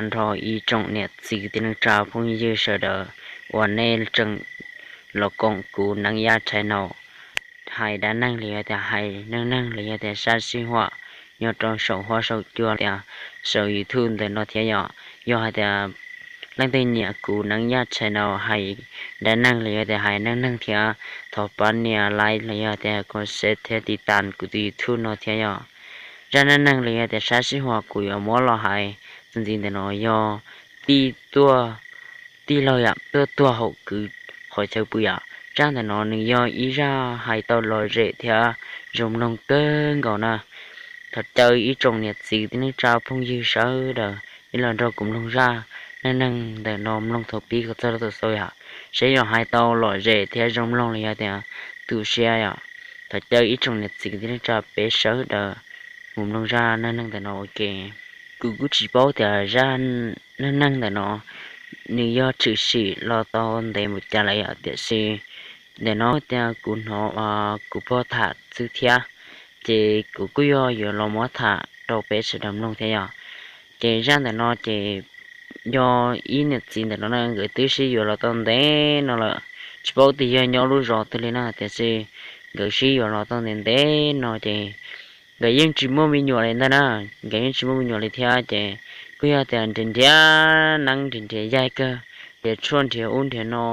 nrog ib tsoom niam txiv tij neej tsa phooj ywg sawv daws uas nej tseem los koom kuv Neeb Yaj channel hais dab neeg los yog tias hais neej neeg los yog tias sab sij huam nyob rau saum huab saum cua tias saum YouTube ntawm no thiab yom. Yog hais tias leej twg nyiam kuv Neeb Yaj channel hais dab neeg los yog tias hais neej neeg thiab thov pab nias like los yog tias comment share thiab tiv tas kuv tus YouTube no thiab yom. Zaj neej neeg los yog tias sab sij huam kuv yuav muab los hais txuas ntxiv ntawm no yog tij tuaj, tij laug yam tuaj tuag haum kwv qhov chaw pw yom. Zaj ntawm no nws yog ib zaj hais tau lom zem thiab zoo mloog kawg nkaus na. Thov caw ib tsoom niam txiv tij neej tsa phooj ywg sawv daws ib los nrog kuv mloog zaj neej neeg ntawm no mloog thaum pib kom txog rau thaum xaus yom, seb yuav hais tau lom zem thiab zoo mloog los yog tias tu siab yom. Thov caw ib tsoom niam txiv tij neej tsa peb sawv daws mus mloog zaj neej neeg ntawm no ua ke. Kuv kuj tsis paub tias zaj neej neeg ntawm no nws yog tshwm sim los tau ntev mus cas lawm yom, tiam sis ntawm no tias kuv hnov kuv pog tham xwb thiab, ces kuv kuj yog yuav los muab tham rau peb sawv daws mloog thiab yom. Ces zaj ntawm no ces yog ib niam txiv ntawm no na nkawd twb sib yuav los tau ntev no lawm, tsis paub tias yog nyob lub zos twg li na, tiam sis nkawd sib yuav los tau ntev ntev no ces nkawd yeej tsis muaj me nyuam li ntag na. Nkawd yeej tsis muaj me nyuam li thiab ces kuj yog tias nrhiav nrhiav neeb nrhiav nrhiav yaig kawg, nrhiav tshuaj nrhiav ub nrhiav no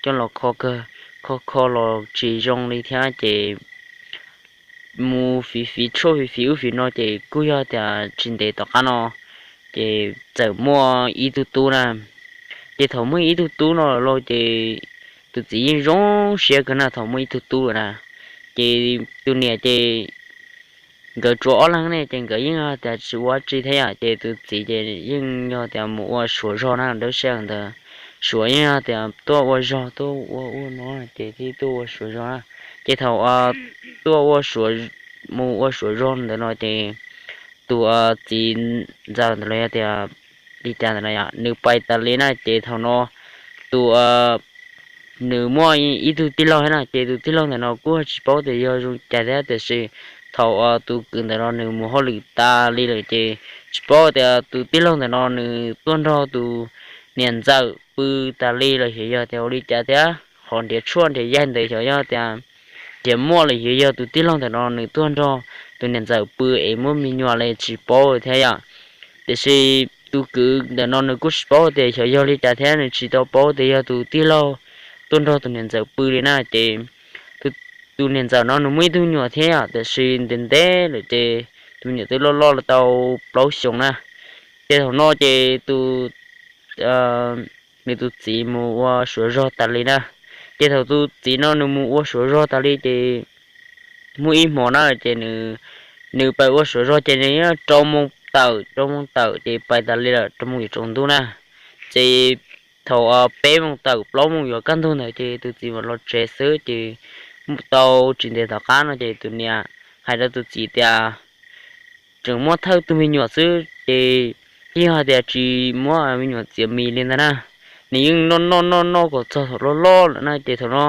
coj los kho kawg, kho kho los tsis zoo li thiab ces mus fiv fiv tshuaj fiv fiv ub fiv no ces kuj yog tias tsis ntev tom qab no ces txawm muaj ib tug tub na. Ces thaum muaj ib tug tub no lawm lauj ces tus txiv yeej zoo siab kawg na thaum muaj ib tug tub lawm na. Ces tus niam ces nkawd tsuas ob leeg ne ces nkawd yeej yog tias tsis ua tsi thiab yom, ces tus txiv ces yeej yog tias mus ua suav zog na, dawb siab ntawd. Suav yeej yog tias tuaj ua zog tuaj ua ub no ces thiaj tuaj ua suav zog na. Ces thaum tuaj ua suav, mus ua suav zog ntawd no ces tus txiv ntxawm ntawd los yog tias li cas ntawd no yom, nws pais tas li na ces thaum no tus nws muaj ib tug tij laug thiab na, ces tus tij laug ntawm no kuj tsis paub tias yog zoo cas thiab, tiam sis thaum tus kwv ntawm no nws mus hauj lwm tas li lawm ces tsis paub tias tus tij laug ntawm no nws tuaj nrog tus niam ntxawm pw tas li los xyov yog tias ua li cas thiab, ho nrhiav tshuaj nrhiav yaig ntawd xyov yog tias nrhiav muaj los xyov yog tus tij laug ntawm no nws tuaj nrog tus niam ntxawm pw es muaj me nyuam li tsis paub thiab yom. Tiam sis tus kwv ntawm no nws kuj tsis paub tias xyov yog li cas thiab, nws tsis tau paub tias yog tus tij laug tuaj nrog tus niam ntxawm pw li na ces tus niam ntxawm no nws muaj ib tug me nyuam thiab yom, tiam sis ntev ntev lawm ces tus me nyuam twb loj loj los tau plaub xyoos na. Ces thaum no ces tus nws tus txiv mus ua suav zog tas li na. Ces thaum tus txiv no nws mus ua suav zog tas li ces muaj ib hmo na ces nws pais ua suav zog ces nws rau moos tawm, rau moos tawm ces pais tas li lawm rau moos yuav tsaus ntuj na. Ces thaum peb moos tawm plaub moos yuav kaj ntug ntawd ces tus txiv mam los tsev xwb ces tau tsis ntev tom qab no ces tus niam hais rau tus txiv tias tseem muaj thawj tug me nyuam xwb ces yeej yog tias tsis muab me nyuam txiav mis li ntag na. Nws yeej noj noj noj noj kom txog thaum loj loj lawm na ces thaum no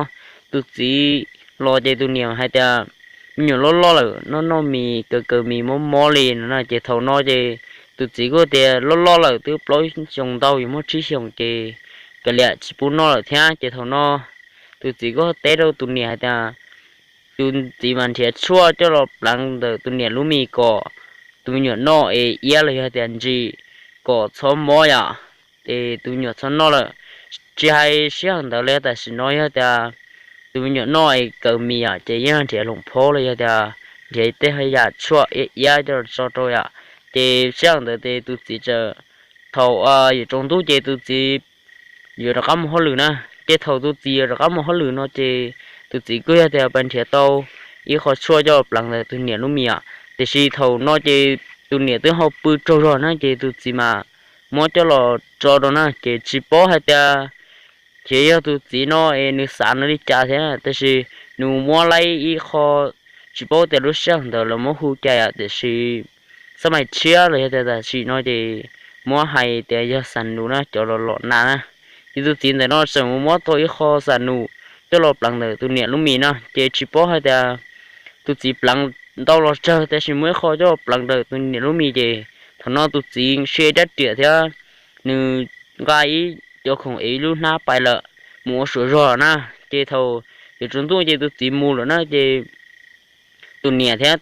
tus txiv los ces tus niam hais tias me nyuam loj loj lawm noj noj mis kaws kaws mis mob mob li no na ces thaum no ces tus txiv kuj tias loj loj lawm twb plaub xyoos ntau yuav muaj tsib xyoos ces kav liam tsis pub noj lawm thiab ces thaum no tus txiv kuj teb rau tus niam hais tias tus txiv mas nrhiav tshuaj coj los pleev ntawm tus niam lub mis kom tus me nyuam noj es iab los yog tias ntsim kom txhob mob yom, es tus me nyuam txhob noj lawm. Tsis hais sij hawm ntawd li tam sim no yog tias tus me nyuam noj es kaws mis yom ces yeej nrhiav loos phob los yog tias nrhiav tej yam tshuaj iab iab coj los tso rau yom. Ces sij hawm ntawd ces tus txiv txawm, thaum yuav tsaus ntuj ces tus txiv yuav rov qab mus hauj lwm na. Ces thaum tus txiv yuav rov qab mus hauj lwm no ces tus txiv kuj yog tias pais nrhiav tau ib qho tshuaj coj pleev ntawm tus niam lub mis yom. Tiam sis thaum no ces tus niam twb ho pw tsaug zog na ces tus txiv mas muab coj los tso rau na ces tsis paub hais tias xyov yog tus txiv no es nws xav nws li cas thiab tab sis nws muab laib ib qho, tsis paub tias lub sij hawm ntawd lawv muab hu cas yom tiam sis xab mais tshiab los yog tias tam sim no ces muab hais tias yog xam nus na cov los los nas na. Ces tus txiv ntawm no tseem mus muab tau ib qho xam nus coj los pleev ntawm tus niam lub mis na ces tsis paub hais tias tus txiv pleev ntau los tsawg tab sis muaj ib qho coj pleev ntawm tus niam lub mis ces thaum no tus txiv sia rab riam thiab nws nqa ib cov khoom ev ib lub hnab pais lawm mus ua suav zog na. Ces thaum yuav tsaus ntuj ces tus txiv mus lawm na ces tus niam thiab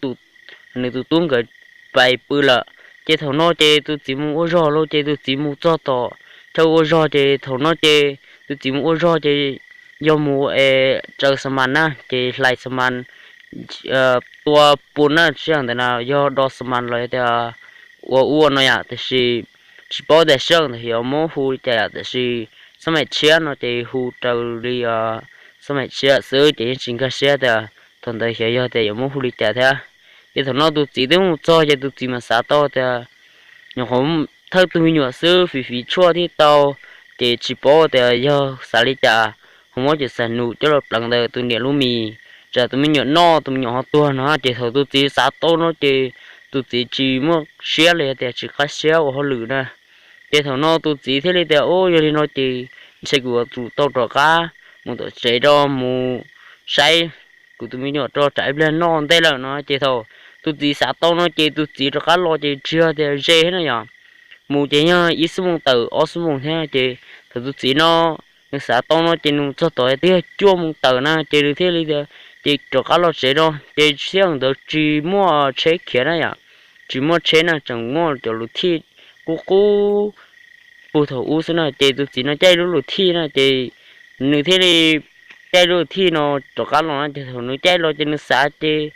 nws tus tub nkawd pais pw lawm. Ces thaum no ces tus txiv mus ua zog lawm ces tus txiv mus txog tom chaw ua zog ces thaum no ces tus txiv mus ua zog ces yog mus es tsaws xa mas na ces hlais xa mas tua pus na, sij hawm ntawd na yog do xa mas los tias ua ua no yom, tiam sis tsis paub tias sij hawm ntawd yuav muab hu li cas yom, tiam sis xab maim tshiab no ces hu raws li xab maim tshiab xwb ces yeej tsis nkag siab tias thaum ntawd xyov yog tias yuav muab hu li cas thiab. Ces thaum no tus txiv twb mus txog ces tus txiv mas xav tau tias nyuam qhuav thawj tug me nyuam xwb fiv fiv tshuaj thiaj tau, ces tsis paub tias yog xav li cas ho muab cov xas nus coj los pleev ntawm tus niam lub mis, tsam tus me nyuam noj tus me nyuam ho tuag no. Ces thaum tus txiv xav tau no ces tus txiv tsis muaj siab li tias tsis qab siab ua hauj lwm na. Ces thaum no tus txiv thiaj li tias, Ub, yog li no ces ntshe kuv yuav tsum tau rov qab mus tom tsev rau mus saib kuv tus me nyuam rau tsam ib pliag noj ntej lawm no. Ces thaum tus txiv xav tau no ces tus txiv rov qab los ces tsis yog tias ze thiab no yom, mus ces yog ib xuab moos tawm ob xuab moos thiab. Ces thaum tus txiv no nws xav tau no ces nws txog tod twb yog cuaj moos tawm na ces nws thiaj li tias, ces rov qab los tsev no ces sij hawm ntawd tsis muaj tsheb khiav na yom, tsis muaj tsheb na, tseem muaj cov luv thij qub qub puag thaum ub xwb na. Ces tus txiv no caij lub luv thij na ces nws thiaj li caij lub luv thij no rov qab los na. Ces thaum nws caij los ces nws xav ces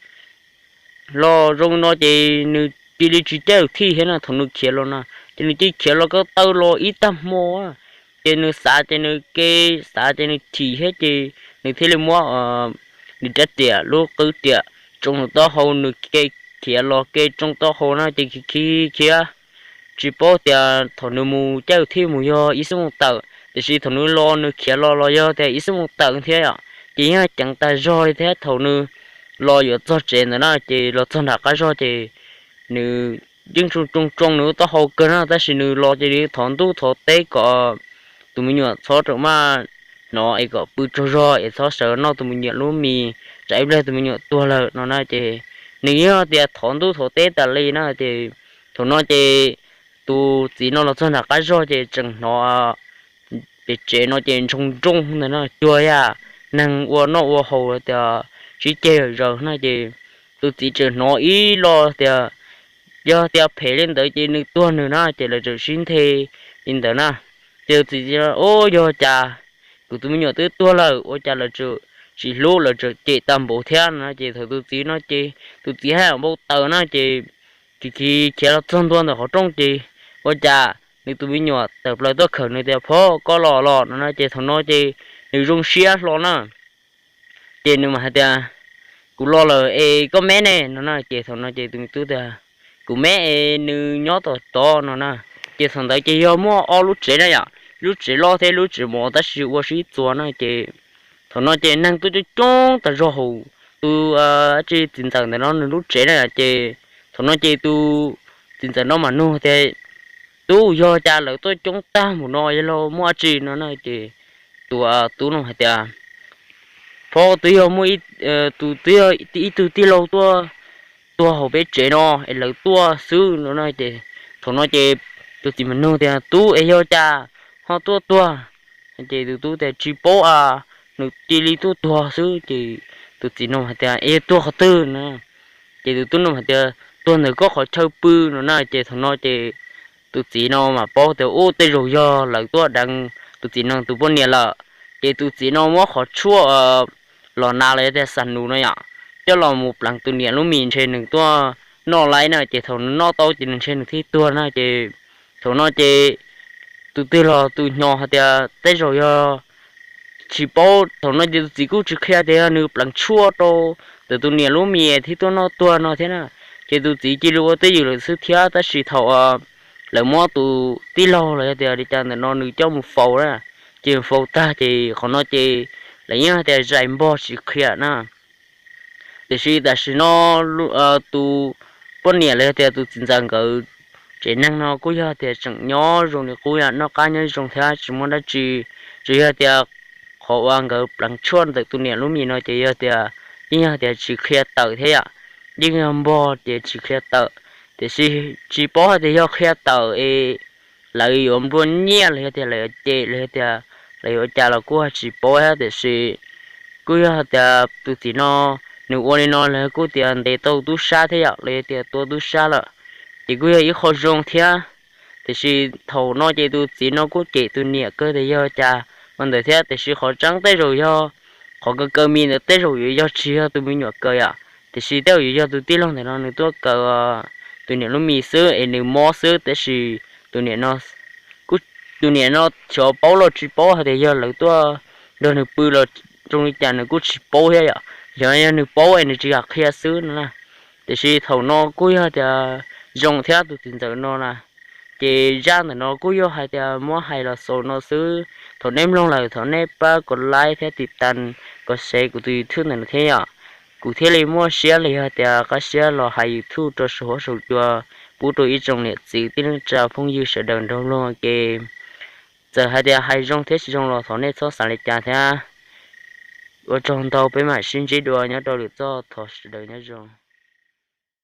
los zoo no ces nws cia li tsis caij luv thij thiab na, thaum nws khiav los na ces nws cia li khiav los ko taw los ib tag hmo. Ces nws xav ces nws ke, xav ces nws chim thiab ces nws thiaj li muab nws rab riam lub qwb riam tsoo nws taub hau, nws ke khiav los ke tsoo taub hau na ces khiav khiav khiav tsis paub tias thaum nws mus caij luv thij mus yog ib xuab moos tawm, tiam sis thaum nws los nws khiav los los yog tias ib xuab moos tawm thiab yom. Ces yeej ceev tas zog li thiab. Thaum nws los yuav txog tsev ntawd na ces los txog nram qab zog ces nws yeej tsoo tsoo tsoo nws lub taub hau kawg na, tab sis nws los ces nws thov ntuj thov teb kom tus me nyuam txhob rawm maj hnov es kom pw tsaug zog es txhob sawv noj tus me nyuam lub mis, tsam ib pliag tus me nyuam tuag lawm no na. Ces nws yeej tias thov ntuj thov teb tas li na. Ces thaum no ces tus txiv no los txog nram qab zog ces tseem hnov pem tsev no ces ntsoog nrooj ntawd no cuag yam neeg ua noj ua haus tias sib ceg zaws na. Ces tus txiv tseem hnov ib lo tias yog tias phem li ntawd ces nws tuag nws na, ces lawv tseem sib nthe li ntawd na. Ces tus txiv tias, Ub, yog cas kuv tus me nyuam twb tuag lawm ua cas lawv tseem tsis hlub, lawv tseem cem tag npaum thiab no na. Ces thaum tus txiv no ces tus txiv haj yam npau taws na ces khiav khiav khiav los txog ntua ntawm qhov rooj ces ua cas nws tus me nyuam tawm plaws tuaj khawm nws tias, Phauj, koj los los no na. Ces thaum no ces nws zoo siab hlo na. Ces nws mas hais tias, Kuv los lawm es koj meb ne no na. Ces thaum no ces tus me tub tias, Kuv meb es nws nyob tom tod no na. Ces thaum ntawd ces yog muaj ob lub tsev na yom, lub tsev loj thiab lub tsev mos tab sis ua sib txuas na. Ces thaum no ces neeg tuaj coob coob tas zog hauv tus txiv ntxawm ntawm no nws lub tsev na. Ces thaum no ces tus txiv ntxawm no mas nug tias, Tub, yog cas lawv tuaj coob tag npaum no, yog los muaj dab tsi no na? Ces tus tub no hais tias, Phauj, twb yog muaj ib, tus twb yog ib tug tij laug tuaj tuag hauv peb tsev no es lawv tuaj xwb no na. Ces thaum no ces tus txiv mas nug tias, Tub, es yog cas ho tuaj tuag? Ces tus tub tias, Tsis paub a, nws cia li tuaj tuag xwb. Ces tus txiv no hais tias, Es yog tuag qhov twg na? Ces tus tub no hais tias, Tuag ntawm koj qhov chaw pw no na. Ces thaum no ces tus txiv no mas paub tias, Ub, tej zaum yog lawv tuaj deev tus txiv no tus poj niam lawm. Ces tus txiv no muab qhov tshuaj los nas los yog tias xas nus no yom, coj los mus pleev tus niam lub mis, ntshe nws tuaj noj laib na. Ces thaum nws noj tau ces nws ntshe nws thiaj tuag na. Ces thaum no ces tus twg los tus hnov hais tias tej zaum yog, tsis paub. Thaum no ces tus txiv kuj tsis qhia tias yog nws pleev tshuaj rau ntawm tus niam lub mis thiab tuaj noj tuag no thiab na. Ces tus txiv cia li ua twj ywm lawm xwb thiab. Tab sis thaum lawv muab tus tij laug los yog tias li cas ntawm no nws coj mus faus na, ces faus tag ces qhov no ces lawv yeej tias zais npog tsis qhia na. Tiam sis tam sim no tus poj niam los yog tias tus txiv ntxawm nkawd tsev neeg no kuj yog tias tseem nyob zoo li qub, noj qab nyob zoo thiab tsis muaj dab tsi. Tsuas yog tias qhov uas nkawd pleev tshuaj ntawm tus niam lub mis no ces yog tias yeej yog tias tsis qhia tawm thiab yom, yeej yog npog ces tsis qhia tawm. Tiam sis tsis paub hais tias yog qhia tawm es lawv yuav nplua nyiaj los yog tias lawv yuav cem los yog tias lawv yuav ua cas los kuj tsis paub thiab, tiam sis kuj yog tias tus txiv no nws ua li no los kuj tias ntes tau tub sab thiab yom, los yog tias tua tub sab lawm, ces kuj yog ib qho zoo thiab. Tiam sis thaum no ces tus txiv no kuj cem tus niam kawg tias yog cas ua ntawd thiab, tiam sis qhov tseeb tej zaum yog qhov kaw kaw mis ntawd tej zaum yuav yog tsis yog tus me nyuam kaw yom, tiam sis tej zaum yuav yog tus tij laug ntawm no nws tuaj kaw tus niam lub mis xwb es nws mob xwb, tab sis tus niam no, tus niam no xyov paub los tsis paub hais tias yog lawv tuaj nrog nws pw los zoo li cas nws kuj tsis paub thiab yom, yog yog nws paub es nws tsis kam qhia xwb no na. Tiam sis thaum no kuj yog tias zoo thiab tus txiv ntxawm no na. Ces zaj ntawm no kuj yog hais tias muab hais los xaus no xwb, thaum nej mloog lawm thov nej pab kom like thiab tiv tas, kom share kuv tus YouTube ntawm no thiab yom, kuv thiaj li muaj siab los yog tias qab siab los hais YouTube rau saum huab saum cua pub rau ib tsoom niam txiv tij neej tsa phooj ywg sawv daws nrog mloog ke. Txawm hais tias hais zoo thiab tsis zoo los thov nej txhob xav li cas thiab. Ua tsaug ntau, peb mam sib ntsib dua nyob rau lwm zaj, thov sawv daws nyob zoo.